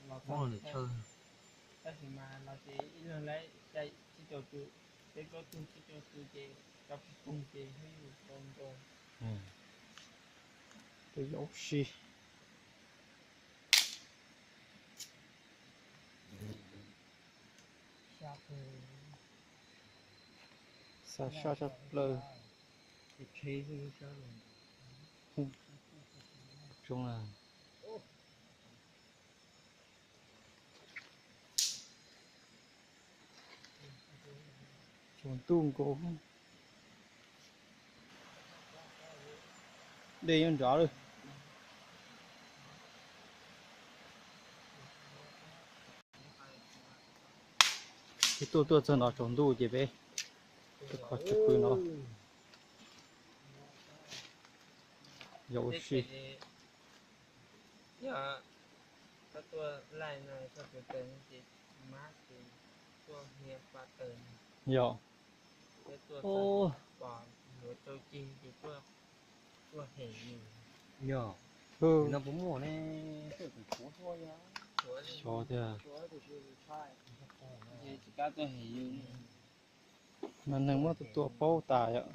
Muab lawm chaw. Tab sis mas los ces ib leeg lawv caij tsib caug tw, peb plaub tug tsib caug tw ces rau peb koog ces hlub yus rau nkaus. Tus yau si. Xa sab sab plaws. Tsoom na. Tsaus ntuj nkaus. Dej nyob nrad lawm. Peb tuaj tuaj txog no tsaus ntuj ces peb tuaj kho tsob pw no. Yau si. Yog. Yog. No puas muaj ne? Xyov tiag. Mas neeg muab tua tua paub tas yom.